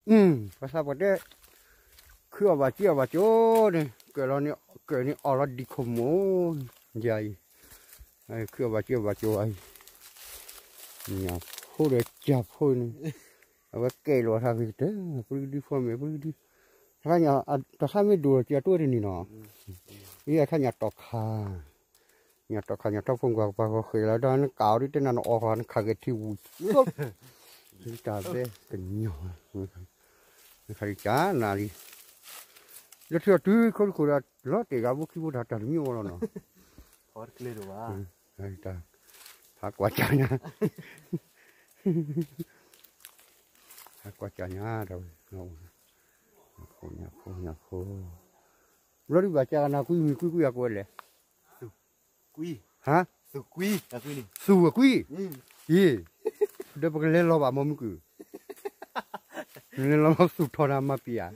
ပှၤသးပှၢ်တဲ, ခုအီၣ်ဘၣ်စ့အီၣ်ဘၣ်ကၠိန့ၣ် ကၢၣ်လီၤန့ၣ် ကၢၣ်န့ၣ်အီၣ်လီၤဒံခိၣ်မိၣ်, ယၤအံၤ, ခုအီၣ်ဘၣ်စ့အီၣ်ဘၣ်ကၠိအံၤ, ညၣ်ဖိဒီးကၢ်ဖိန့ၣ်, အဝဲကဲလိာ်သးဂ့ၤကတၢၢ် ပရူဒံဖိမ့ၢ်ပရူဒံ, တၢ်သးမ့ၢ်ဒိၣ်ဒီးကၢ်တိၢ်တနံၤနီၤ, အံၤအခါညၣ်တီၢ်ခါ ညၣ်တီၢ်ခါညၣ်ထီၣ်ဖိကွၢ်ကပၤဃီဃဲၤလီၤဒီး နကးအီၤဒ်တဲနၤနအီၣ်ဃီ နခးဂဲၤထံဝူၤ, တၢ်ဘဲကညီၤ, နခးဒ်ကနၤလံ, လၢထံအီၤတုၤခိၣ်တခိၣ်ဒီး လီၤတဲာ်ဂၤဘိခံဘိတၢ်တၢ်တမံၤဝဲလီၤနီၤ, ဟးကွၢ်ကၠါညါ, ဟးကွၢ်ကၠါညါတဝဲ, ညၣ်ဖိ ညၣ်ဖိ ညၣ်ဖိ, ဘျီဒ်ဘၣ်ကၠါကနၤကွံမံၤကွံကွံအကွဲးလဲၣ်, ဟါ, သူၣ်အကွံ, အ့, ဒီးပကလဲၤလီၤဘၣ်မ့ၢ်မုၢ်ကုၢ်, လဲၤလီၤလီၤသူၣ်ထီၣ်နၤမၤပံၤဧါ,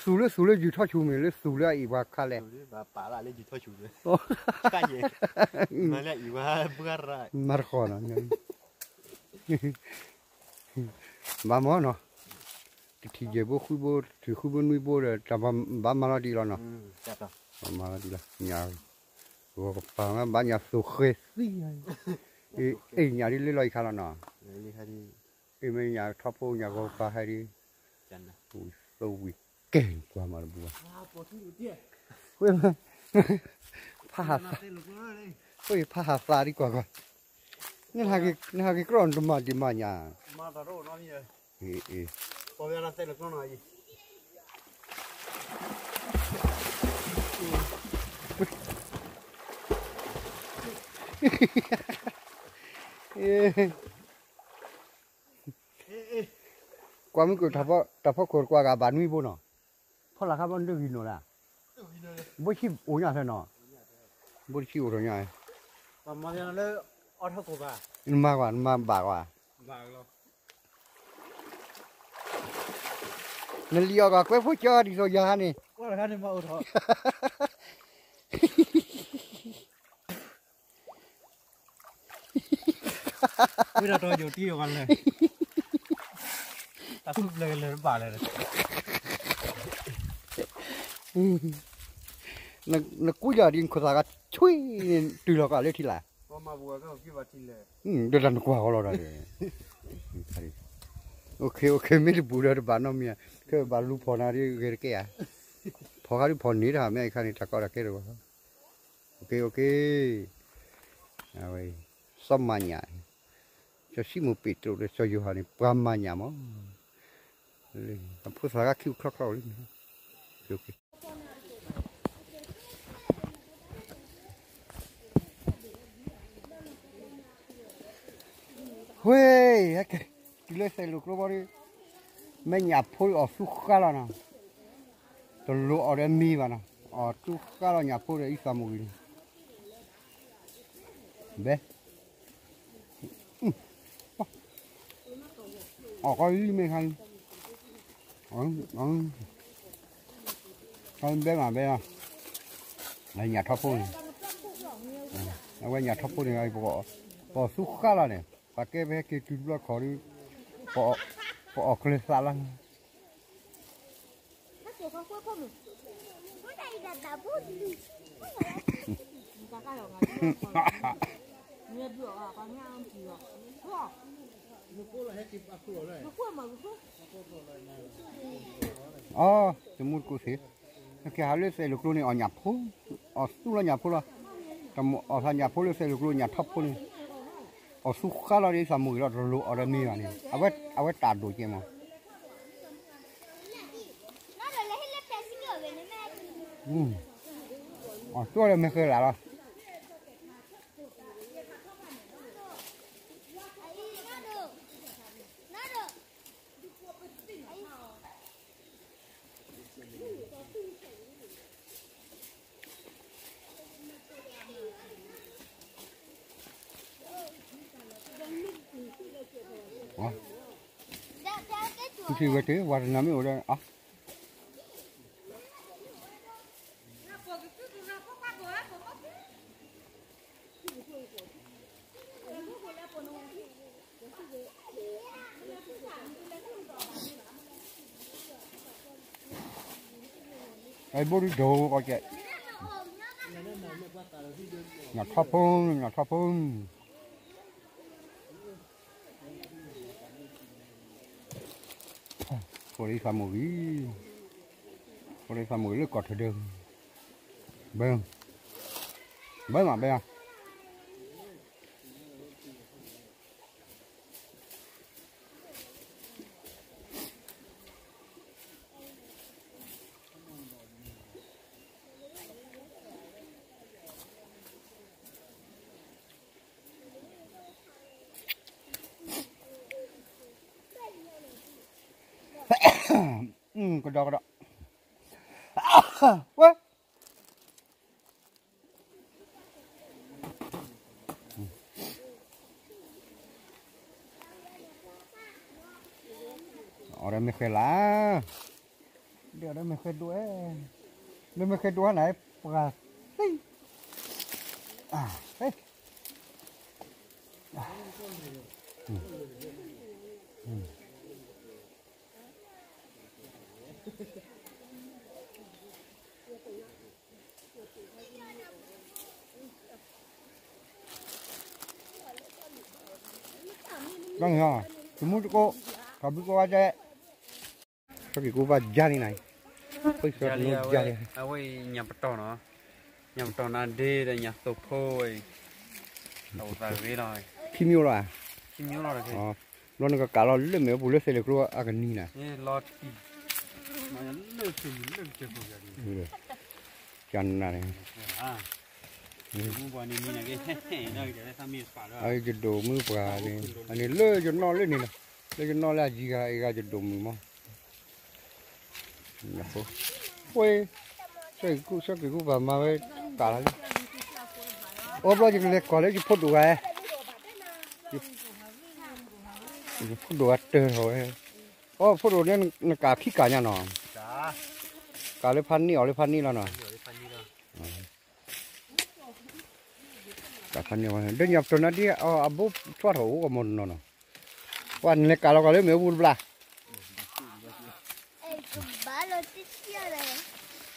သူၣ်လၢသူၣ်လၢယုၢ်ထီၣ်ဆူၣ်မ့ၢ်လၢသူၣ်လၢအအံၤပှၤခါလဲၣ်, မၤတဃီနီၤ ဘၣ်မ့ၢ်နီၤ, တထံၣ်ယဲၢ်ဘိဃုဘိ တထံၣ်ဃုဘိနွံဘိဒီး တၢ်ဘၣ်မၤလီၤဒံးလီၤနီၤ, ဘၣ်မၤလီၤဒံးလီၤ, ညၣ်ဂီၤကပၤ ဘၣ်ညၣ်သိၣ်ဃဲၤသံ, အ့ၣ်ညၣ်ဒ်လၢလီၤအံၤခါလီၤနီၤ, အ့ၣ်မ့ၢ်ညၣ်ထီၣ်ဖိညၣ်ဂီၤကပၤဟဲဒ်, ဝံၤသိဝံၤကဲကွၢ်မၤတဘူၣ်ဘၣ်, ဖးဟးသး, ဖးဟးသးဒ်ကွၢ်ကွၢ်, နဟးက့ၤကြီၢ်နတမၤဒံးမၤညၣ်, အ့ၣ်, ကွၢ်မုၢ်က တၢ်ဖီခိၣ်တကွၢ်ဂၤဘၣ်နွံဘိနီၤ, ဖီလာ်ခါဘီနတဂံၢ်နီၤဒၣ်, ဘိဆံအိၣ်ညါဖဲနီၤ, ဘိတဆံအိၣ်ထီၣ်ညါ, နမၤကွၢ် နမၤဘၣ်ကွၢ်, နလံၤအီၣ်ကွၢ်ကွဲဖိကၢဒ်သိးယၤန့ၣ်, ဝံၤဒီးတီယိာ်တံၢ်အီၤလဲၣ်, တၢ်သူၣ်ဖျဲးကလဲၤတဘၣ်လဲၣ်, နကွံယၤဒ်နခိၣ်သးဂၤဆွံန့ၣ် တုၤလီၤကးလၢထံလာ်, ဒီးတၢ်နကွၢ်ဃီလီၤဒီး, အိၣ်ခ့ အိၣ်ခ့ မ့ၢ်တဘူးဒီးတဘၣ်နီတမံၤ, ခဲဘၣ်လူၤဖီၣ်နၤဒ်ဂဲၤတကဲဧါ, ဖီၣ်ဃါဒ်ဖီၣ်န့ၢ်တၢ်မ့ၢ်အခါန့ၣ် တၢ်ကီတၢ်ခဲတဂီၢ်, အိၣ်ခ့ အိၣ်ခ့, အဝဲ စီၤမၤညၣ်, စီၤၡံမိၣ်ပ့းတရူးဒီးစီၤယိၤဟၣ်န့ၣ် ပှၤမၤညၣ်မး, အဖိသၣ်ဂၤခံအုၣ်ချီချီလံ, ဝဲ, ဟဲက့ၤ တုၤလၢသဲးလိာ်ကျိဘီဒီး, မ့ၢ်ညၣ်ဖိအီၣ်သူဃါလီၤနီၤ, တလိၣ်အီၣ်ဒီးမံၤဘၣ်နီၤ, အီၣ်သူဃါလီၤညၣ်ဖိဒီးအံသးမိၣ်ဂ့ၤန့ၣ်, ဘဲ အီၣ်ကီလံမ့ၢ်ခါ, ဘဲမးဘဲမး, ညၣ်ထီၣ်ဖိန့ၣ်, အဝဲညၣ်ထီၣ်ဖိန့ၣ်, ပအီၣ်သူဃါလီၤန့ၣ်, ပှၤကဲပဟဲက့ၤတုၤတဘျီခီၣ်ဒီး, ပအီၣ်ကျဲသးလီၤ အီ, တမူတကိးသ့ၣ်, ကဲဟးလၢသဲးလိာ်ကျိန့ၣ် အီၣ်ညၣ်ဖိ, အီၣ်သူလီၤညၣ်ဖိလီၤ, တမူအီၣ်သးညၣ်ဖိလၢသဲးလိာ်ကျိညၣ်ထီၣ်ဖိန့ၣ်, အီၣ်သူဃါလီၤဒ်သးမိၣ်ဂ့ၤလီၤ တလိၣ်အီၣ်ဒီးမံၤဘၣ်န့ၣ်, အဝဲတၢ်ဒိၣ်ကဲမး, အီၣ်သူဒီးမ့ၢ်ဃဲလၢ်လီၤ ဝဲတ့ ဝဲတနၤမ့ၢ်အိၣ်ဒီး အ ဘိၣ်ဒုဒိၣ်ကီကဲး, ညၣ်ထီၣ်ဖိ, ညၣ်ထီၣ်ဖိ, ဖိလၢသးမိၢ်ဂံၤ, ဖိလၢသးမိၢ်ဂံၤလၢကီၢ်ထဒၢ, ဘၢ, ဘၢမးဘၢ, ကဒီးကဒီး, ဝဲ အီၣ်ဒီးမ့ၢ်ဃဲလၢ, ဒ်အီၣ်ဒီးမ့ၢ်ဃဲဒိၣ်, လၢမ့ၢ်ဃဲဒိၣ်နၤ ပှၤသံ, တမူတကိး, တဘျုးကိးဝဲဒဲး, က့ၤကူဘၣ်ယါန့ၣ်နၤ, ပယါလံ, အဝဲညၣ်ပတီၢ်နီၤ, ညၣ်ပတီၢ်နါဒ့ဒီးညၣ်သိၣ်ဖိဝဲအံၤ, အအိၣ်သးဂ့ၤလီၤ, ခံမျိုးလီၤ, ခံမျိုးလီၤ, ဘျီနကကးလီၤလၢမ့ၣ်အူပူၤလၢသဲးလၢကျိအကနံၤနၤ, လီၤတံၢ်, လၢသ့ၣ်လၢကစၢၢ်ခိၣ်ယၤန့ၣ်, ကနၤန့ၣ် အယဒိၣ်မုၢ်ပှၤန့ၣ်, အန့ၣ်လၢယနီၣ်လၢန့ၣ်လီၤ, လၢယနီၣ်လၢအယံၤဂၤအံၤဂၤယဒိၣ်မုၢ်မး, ဝဲ, ဆၢက့ၤကူ, ဆၢက့ၤကူပှၤမၤဝဲ, ကးလီၤလံ, အိၣ်ဘျီယကလဲၤကွၢ်လၢယဖိဒိၣ်ဂၤ, ယဖိဒိၣ်ဂၤတၢၢ်ထီၣ်ဝဲ, အိၣ်ဖိဒိၣ်န့ၣ်နကးခံကးညါနီၤ, ကးလၢဖးန့ၢ်အီၤလၢဖးန့ၢ်လီၤနီၤ ကဖးန့ၢ်ဝဲ ဒီးညၣ်ပတီၢ်နါဒ့အဘိသွါထီၣ်အိၣ်ကမီၤတနီၤနီၤ, ပှၤနလဲၤကးလီၤကးလၢမ့ၣ်အူပူၤတဘျ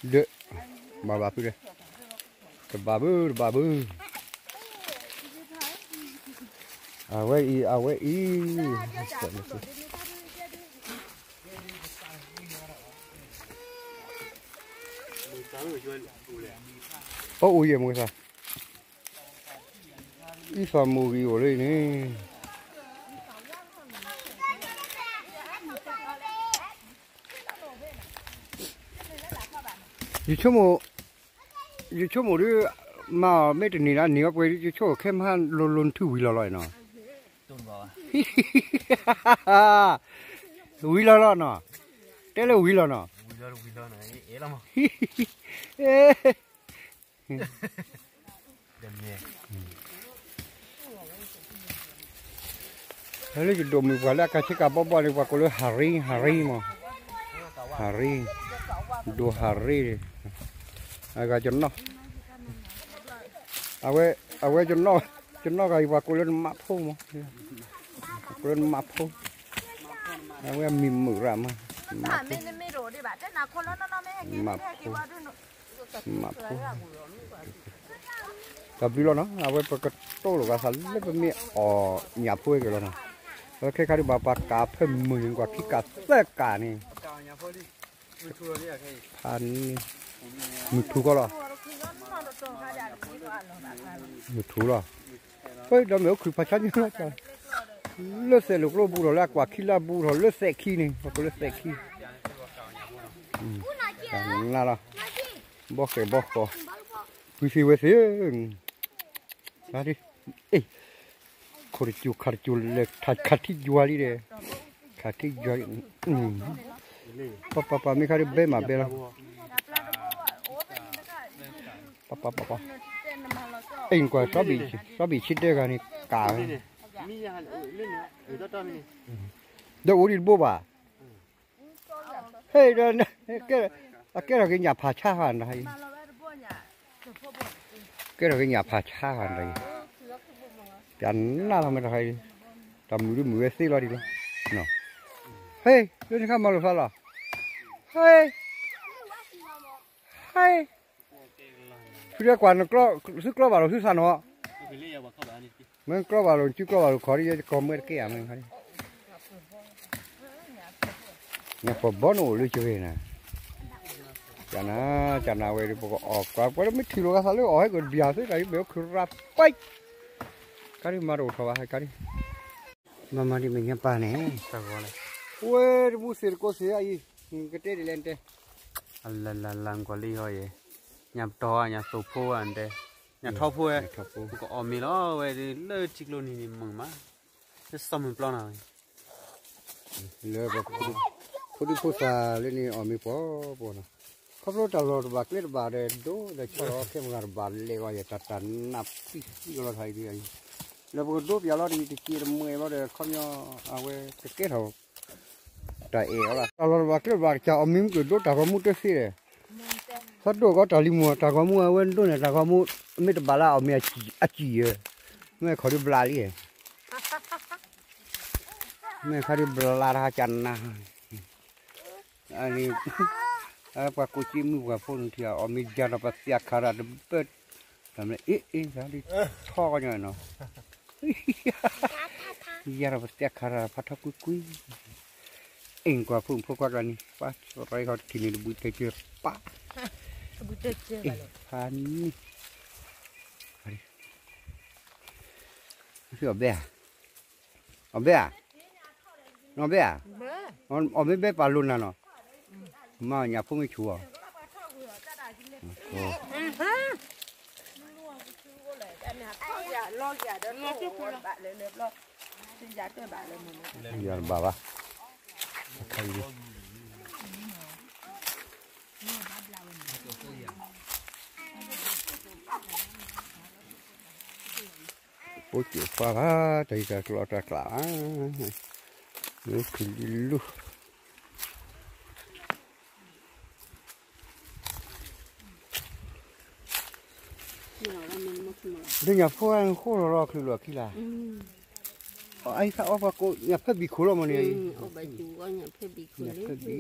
ီ, ဒီး, ဘၣ်ဘၣ်ဖုဒီး, တဘၣ်ဘု တဘၣ်ဘု, အဝဲအံၤ အဝဲအံၤ, အိၣ်အူယဲၢ်မုၢ်သၣ်, အံသးမိၢ်ဂံၢ်အိၣ်လၢအံၤန့ၣ်, ယဆိကမိၣ်, ယဆိကမိၣ်ဒ်, မၤအီၤမ့ၢ်တန့ၢ်ဒၣ်န့ၢ်ဝဲပှဲၤဒ် ယဆိကမိၣ်ခဲမဟါလိၤလိၤနထုဝံၤလီၤလီၤနီၤ, ဝံၤလီၤလီၤနီၤ, တဲလၢဝံၤလီၤနီၤ, လၢယဒိၣ်မုၢ်ပှၤလၢအကဆ့ကၤဘီဘီန့ၣ် ပှၤကိးလၢဟးရံ ဟးရံမး, ဟးရံ, ဒိၣ်ဟးရံ, အဂၤကနီၣ်, အဝဲ, အဝဲ, ကနီၣ်ဂၤအံၤ ပှၤကိးလၢနမးဖိမး, ပှၤကိးလၢနမးဖိ, အဝဲအမံၤမုာ်ရၣ်မး, မးဖိ, မးဖိ တၢ်ဘျုးလီၤနီၤ, အဝဲပကတိၤလိာ်ဂၤသးလၢပမ့ၢ်အီၣ်ညၣ်ဖိဝဲက့ၤလီၤနီၤ, အဝဲခဲခါဒံးဘၣ်ပှၤကးဖၢမုၢ်န့ၣ် ပှၤခံကးသၢကးန့ၣ်, ဖးန့ၣ်, မုၢ်ထူၣ်ကီလီၤ, မုၢ်ထူၣ်လီၤ, ဒီးမ့ၢ်အိၣ်ခုၣ်ဖးဆါညါလီၤ, လၢသဲးလိာ်ကျိပူၤထီၣ်လၢအကွၢ်ခံလၢအဘူးထီၣ်လၢသဲးခံန့ၣ် ပှၤကိးလၢသဲးခံ, နၤလီၤ, ဘီဃဲၤဘီဃီၤ, ကွံာ်သ့ဝဲသ့, အ့ၣ်, ခိၣ်တစိၤခါတစိၤလဲၤခးထံယွၤလံဒီး, ခးထံယွၤလံ, ပပပမ့ၢ်ခါဒ်ဘဲမးဘဲလီၤ, ပပပပ, အ့ၣ်ကွၢ်, စီဘ့ၣ်ဆံတၢဂၤန့ၣ်ကးဝဲ, ဒီးအိၣ်ဒံးတဘိဘၣ် ဟဲ, အကဲထီၣ်က့ၤညၣ်ဖးဆါဃာ်နၤ, ကဲထီၣ်က့ၤညၣ်ဖးဆါဃာ်နၤ, ပျးနၢ်လီၤမ့ၢ်တခါအံၤ, တၢ်မုာ်ဒ်မုာ်ဝဲသ့လီၤဒံးလီၤ, ဟဲ, လၢနခါမၤလိာ်သးလီၤ, ဟဲ, ဟဲ ဖုတဲကွၢ်နကျီ သုကျီဘၣ်လိာ်သုသးနီၤ, မ့ၢ်ကျီဘၣ်လိာ် နစုကျီဘၣ်လိာ်ခီဒ်ယဲ ယကီၢ်မၢတကဲဧါမ့ၢ်ခီဒ်, ညၣ်ဖိဘီနအိၣ်လၢယဂ့ၢ်နၤ, ကနၤ ကနၤဝဲဒီး ပကအီၣ်ကွၢ် ပှၤလၢမ့ၢ်ထံၣ်လိာ်ကသးလၢအီၣ်ဟဲကဘျၣ်သ့ကၤ ယဘဲအိၣ်ခုရၤပှဲၤ, ကါဒ်မၤတအိၣ်ထီၣ်ဘၣ် ကါဒ် မၤမၤဒ်မဲာ်ညါပၢ်န့ၣ် တၢ်ဂီၤလဲၣ်, ဝဲတမူသ့ၣ်တကိးသ့ၣ်အံၤ ကတဲဒ်လဲၣ်နတဲ, အလလလကွၢ်လံဟီယဲ, ညၣ်ပတီၢ်ဧါ ညၣ်သိၣ်ဖိဧါ နတဲ, ညၣ်ထီဖိဝဲ, ကအီၣ်မ့ၤလီၤဝဲဒ်လၢထံကျိနံၤန့ၣ်မုာ်မး, လၢစီၤမုၢ်ပျီနီၤဝဲ, လၢပှၤဖိဒံဖိသၣ်လၢန့ၣ်အီၣ်မ့ၤပှီၤပှီၤနီၤ, ခီဖျိတၢ်လီၢ်တဘၣ်ကျဲတဘၣ်ဒီး ဒိဒီးဆီဒီးခဲမုၢ်ဂၤတဘၣ်လဲၤဂီၤယဲ တၢ်တၢ်နးပံသံလီၤထီၣ်အံၤဒ်အံၤ, လၢပကဒိပၠးလီၤတံၤတက့ၢ်တမှဲၤဘျီဒီး ခီပညီ အဝဲကကဲထီၣ် တၢ်အဲၣ်အီၤလီၤ. တၢ်လီၢ်တဘၣ်ကျဲတဘၣ် ကစၢ်အီၣ်မ့ၤမုၢ်ကဒိတၢ်ဂီၤမူတသ့ဒီး, သးဒိၣ်ကီးတၢ်လံၤမူ တၢ်ဂီၤမူအဝဲဒိန့ၣ် တၢ်ဂီၤမူ မ့ၢ်တဘၣ်လၢအီၣ်မ့ၤအစံၣ်ဧၢ, မ့ၢ်ခီဒုဘျးလံ, မ့ၢ်ခါဒုဘျးတၢ်ကနၤ အန့ၣ် ပှၤကိးက့မုၢ်ပှၤဖိနုၤထံၣ် အီၣ်မ့ၤယၤဒီးပသးခါရၣ်တဘၢၣ်, တၢ်မ့ၢ်အ့ၣ်အ့ၣ် ယၤဒ်ထီၣ်ကညီနီၤ, ယၤဒီးပသးခါရၣ်ဖးထီကွံကွံ, အ့ၣ်ကွၢ်ဖိမုၣ်ဖိခွါကျါန့ၣ် ပှၤစီၤရၤခီတထံၣ်န့ၣ်တဘုတဲကၢပၢ်, ဖးန့ၣ်, အီၣ်ဘဲဧါ, အီၣ်ဘဲဧါ, အီၣ်မ့ၢ်ဘဲပာ်လိာ်နၤနီၤ, မ့ၢ်ညၣ်ဖိမ့ၢ်ဆူၣ်အီၤ ယၤတဘၣ်ဘၣ်, ဖိစၢ်ခွါဘၣ် တၢ်အံၤတၢ်ကျီတၢ်ကျး, မ့ၢ်ထံၣ်လံလူ လၢညၣ်ဖိအဃိလီၤလီၤချုးလီၤခံလၢ်, အအံၤခါအီၣ်ပှၤကိး ညၣ်ဖဲဘံၣ်ခိၣ်လီၤမ့ၢ်န့ၣ်, ညၣ်ဖဲဘံၣ်,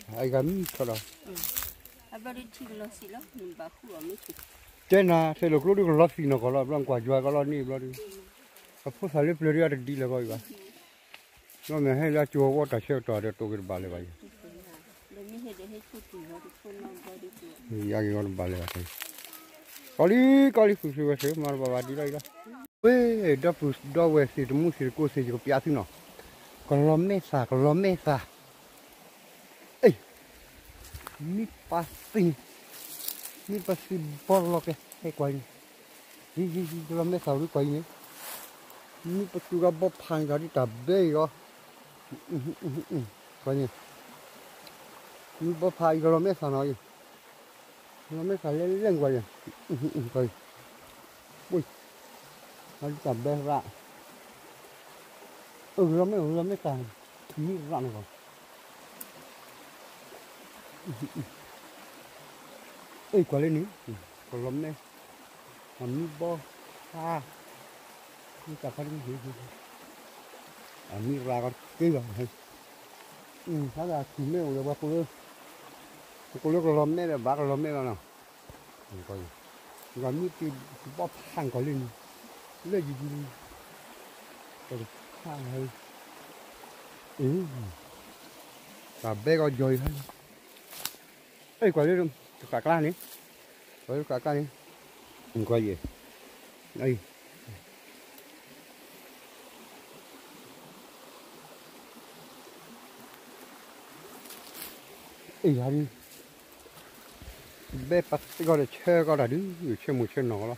အဂၤမံထီၣ်ဒီး, တဲနၤ သဲးလိာ်ကျိဒုကလီၤသံၣ်နီၢ်ကီၢ်လီၤ ဘျီနကွၢ်ယွၤကလီၤန့ၣ်ဘျီဒု, အဖိသၣ်လၢပျၢၤဒုအတဒ်လဲၣ်ဂီၢ်အံၤဘၣ်, ဘျီမ့ၢ်ဟဲလၢကၠိဝီတၢ်ဆၢကတီၢ်ဒီးတိၢ်က့ၤတဘၣ်လၢၤဘၣ်ယၤ ယၤက့ၤဂီၤတဘၣ်လၢၤဘၣ်, ကီလံကီလံ ဃုာ်ဃုာ်ဝဲသ့ၣ် မၤတဘၣ်ဘၣ်ဒ်လီၤအံၤလီၤ, ဝဲ ဒီပုၢ်ဒီဝဲၢ်သ့ၣ်တမူသ့ၣ်တကိးသ့ၣ် ယကပျးသုနီၤ, ကလီၤမဲၢ်သၣ် ကလီၤမဲၢ်သၣ်, အ့ၣ်, မ့ၢ်ပာ်သ့, မ့ၢ်ပာ်သ့ဘီလီၤကဲ ဟဲကွၢ်အံၤန့ၣ်, ဟံ ဟံ ဟံ ကလီၤမဲၢ်သၣ်ဝဲကွၢ်အံၤန့ၣ်, မ့ၢ်ပတုၤဂၤဘီဖးန့ၣ် တၢ်ဒ်တၢ်ဘဲအံၤလီၤ, ကွၢ်အံၤ, မ့ၢ်ဘီဖးအံၤ ကလီၤမဲၢ်သၣ်နီၤအံၤ, ကလီၤမဲၢ်သၣ်လဲၣ်လဲၣ်ကွၢ်အံၤ, ကွၢ်အံၤ, အဒ်တၢ်ဘဲရၣ်, အကလီၤမဲၢ် ကလီၤမဲၢ်သၣ်, မ့ၢ်ရၣ်န့ၣ်ကီး အ့ၣ်ကွၢ်လၢန့ၣ်, ကလီၤမဲၢ်, အမံဘီ, ဟါ, မ့ၢ်တၢ်ဖးတမံၤ, အမံရၣ်ကီးတက့ၢ်လီၤ, ဟါဒၣ်ထံၣ်မ့ၢ်အိၣ်ဒီးပှၤကိးလၢ, ပကိးလၢကလီၤမဲၢ်ဒီးဘၣ်ကလီၤမဲၢ်လီၤနီၤ, ကမံတဘီဖးကီးလၢန့ၣ်, လၢယံၤယံၤ, တခါ, အ့ၣ်, တၢ်ဘဲကီးယီၤအံၤ, အ့ၣ်ကွၢ်လၢတဃာ်ကျါန့ၣ်, ကွၢ်လၢတဃာ်ကျါန့ၣ်, ကွၢ်ယဲၢ်, အ့ၣ်ယၤဒုး, ဘဲပသ့ကီးဒီးဆၢကီးတၢ်ဒုး, ဆၢမုၢ်ဆၢနီၢ်လီၤ,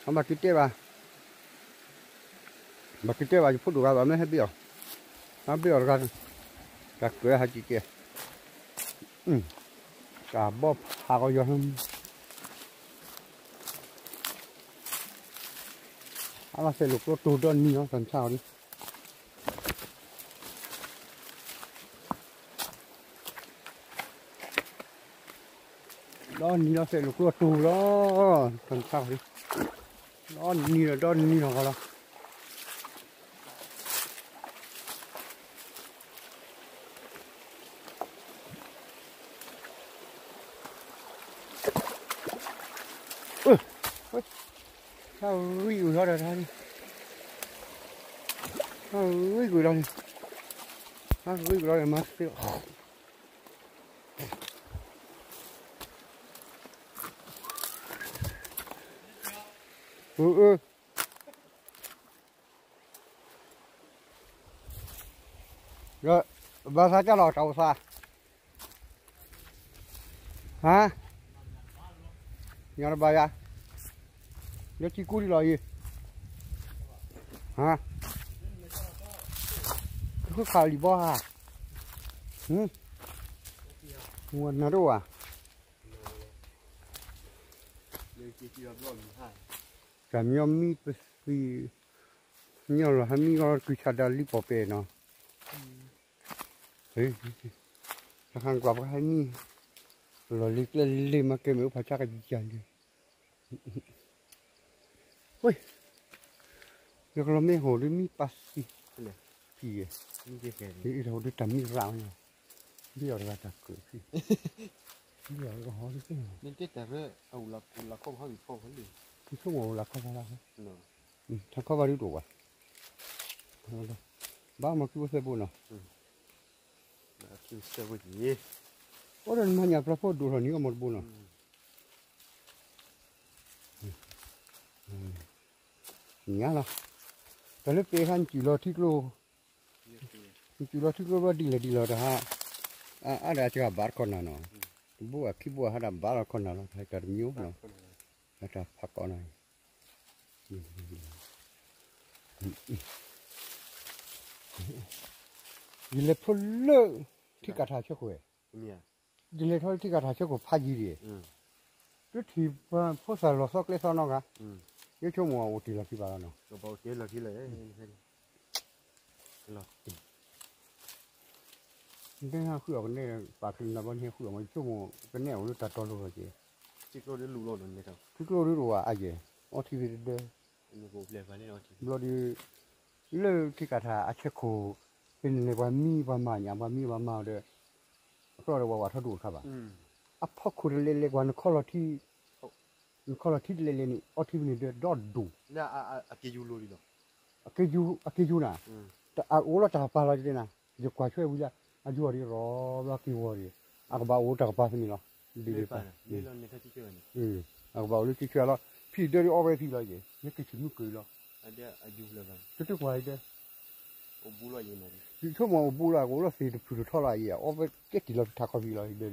အဘၣ်က့ၤတဲဘၣ် ဘၣ်က့ၤတဲဘၣ် ယဖိဒိၣ်ဂၤဘၣ်မ့ၢ်ဟဲဘ့ၣ်အီၤ, ဟဲဘ့ၣ်အီၤတဂၤ, တၢ်ကၢၤဟးက့ၤကဲ, တၢ်ဘီဖးကီးယီၤ, အလီၤသဲးလိာ်ကျိတိၢ်ဒီနံၤလီၤ တၢ်ဆါအီၤဒ် ဒီနံၤလီၤသဲးလိာ်ကျိတိၢ်လီၤ, တၢ်ဆါအီၤဒ်, ဒီနံၤလီၤ ဒီနံၤလီၤကီးလီၤ. အဂံၢ်ကွံာ်လီၤဒီး, အဂံၢ်ကွံာ်လီၤန့ၣ်, အဂံၢ်ကွံာ်လီၤန့ၣ် မၤသ့လီၤ, အၢ ဒီးဘၣ်သးကၢ်လီၤတၢ်အိၣ်သး, ဟါ, ညီတဘၣ်ယၤ, လၢထံကူဒံးလီၤအံၤ, ဟါ, ဃုခးလံာ်ဘီဧါ, နၤဒိၣ်ဧါ, တၢ်မညီမံပသံ, ညီလီၤဟဲမံဂီၤကွံာ်ဆၣ်ဒၣ်လံပီၢ်ပဲာ်နီၤ, တၢ်ဟးကွၢ်ပှၤဟဲမံ, လီၢ်လံၤကျဲလံၤမၤကဲမ့ၢ်အိၣ်ဖးဆါကယၤလံ, ဝ့ၢ်, ယကလီၤမ့ၢ်ဟိၣ်ဒ်မံပာ်သံ, ဖံး, ယအံၤတၢ်ဟိၣ်ဒ်တၢ်မံရၣ်ဝဲ, ဘ့ၣ်အီၤတဂၤတၢ်ကြၢးဖံး, ဘ့ၣ်အီၤတဂၤဟီဒ်, ယဆိကမိၣ်လၢခီၣ်ဖီလာ်, ထါခီၣ်ဖီဒ်တအိၣ်ဘၣ်, ဘၣ်မၤခံဝဲသဲဘိနီၤ, အိၣ်ဒီးနမၤညၣ်ပျီဖိဒိၣ်ထီၣ်န့ၣ်အီၤမ့ၢ်တဘိနီၤ, ညါလီၤ, တၢ်လၢပှၤဟးနစူၢ်လီၤထံကျိ, နစူၢ်လီၤထံကျိဘျီဒ်လဲၣ်ဒ်လဲၣ်တဟါ, အါဒီးအစှၤဘၣ်တခီနၤနီၤ, တဘိအခံဘိအဟးဒၣ်ဘၣ်လီၤခီနၤလီၤ, တၢ်တမံၤနီၤ, တၢ်ဖးကီးနီၤ, ယလဲၤဖိလၢ ထံကၤထါဆၢခိၣ်, ယလဲၤထီၣ်လၢထံကၤထါဆၢခိၣ်ဖးယံၤဒံး, တထံၣ်ပှၤဖိသၣ်လီၤသီကျဲသီနီတဂၤ, ယဆိကမိၣ်အအိၣ်တ့ၢ်လီၤခံဘၣ်လီၤနီၤ, နဟဲဃုအီၤကနဲၣ် ပာ်ချံနၤဘီနဟဲဃုအီၤမး ယဆိကမိၣ်ကနဲၣ်အိၣ်လၢတၢ်တီလိၤလီၤက့ၤ, ထံကျိဒ်တအိၣ်ဘၣ်အယဲၢ်, အီထံသ့ၣ်တဒၢ, ဘျီဒီး လၢထံကၤထါအဆၢခိၣ်, ဖဲန့ၣ်န့ၣ်ပှၤမံပှၤမၤညၣ် ပှၤမံပှၤမၤအီၤဒီး, အကျီဒီးပှၤဝးထီၣ်ဒိၣ်တခါဘၣ်, အဖီခိၣ်တလဲၤလဲၤကွၢ် နခီလီၤထံ, နခီလီၤထံတလဲၤလဲၤန့ၣ် အီထံဖဲန့ၣ်ဒီးဒိၣ်, အက့ၤယူၤနၤ, အအိၣ်လီၤတၢ်ကပၤလီၤယတဲနၤ, ယကွၢ်ဆွဲဝံၤလၢ အယူၤအီၤဒံးရီဘျီက့ၤဝီၤဒံး, အကဘၣ်အိၣ်တၢ်ကပၤဖဲန့ၣ်လီၤ, အကဘၣ်အိၣ်လၢက့ၤဆွဲလီၤ, ဖံဒၢဒ်အီဝဲဖံလီၤယဲၢ်, ယက့ၤဆံးမုၢ်ကၢၤလီၤ, တတကွၢ်အံၤဒၢ ယဆိကမိၣ်အိၣ်ဘူးလီၤ ကအိၣ်လီၤသ့ၣ်တဖုၣ်တထီလီၤအံၤ အီဝဲကဲတံၢ်လီၤထးခီဖံလီၤဒၢဒ်,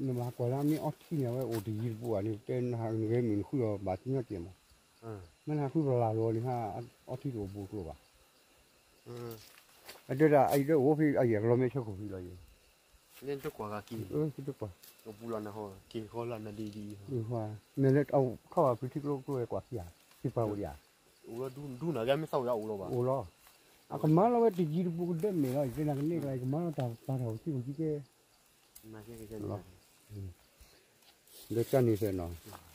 နဘၣ်ကွၢ်လၢအမ့ၢ်အီထံန့ၣ် အဝဲအိၣ်တယံၤတဘူးဘၣ်န့ၣ် တဲနဟးနဂဲၤမုၢ်နဃုအီၤဘၣ်ကညီကဲမး, မ့ၢ်နဟးဃုပလၢ်လိာ်အီၤန့ၣ် အီထံတအိၣ်ဘူးကျိဘၣ်, အဒၢဒၣ်အံၤဒၢအိၣ်ဖဲအယဲၢ်ကလီၤမ့ၢ်ဆၢခိၣ်ဖံလီၤယဲၢ်, တကွၢ်, မ့ၢ်လၢအထီၣ်ဘၣ်ဖုထံကျိကျိဝဲကွၢ်ခံဧါ, သံပှၢ်ဝဲဒၣ်, အိၣ်လီၤ, အကမၤလီၤဝဲတယံၤတဘူးကဒၢမဲာ်လီၤ ယတဲနၤကန့ၢ်ကလါ ယကမၤလီၤတၢ်ပာ်ထီၣ်ကစံၣ်ကစံၣ်ကဲ, လၢတၢ်န့ၣ်သ့ၣ်နီၤ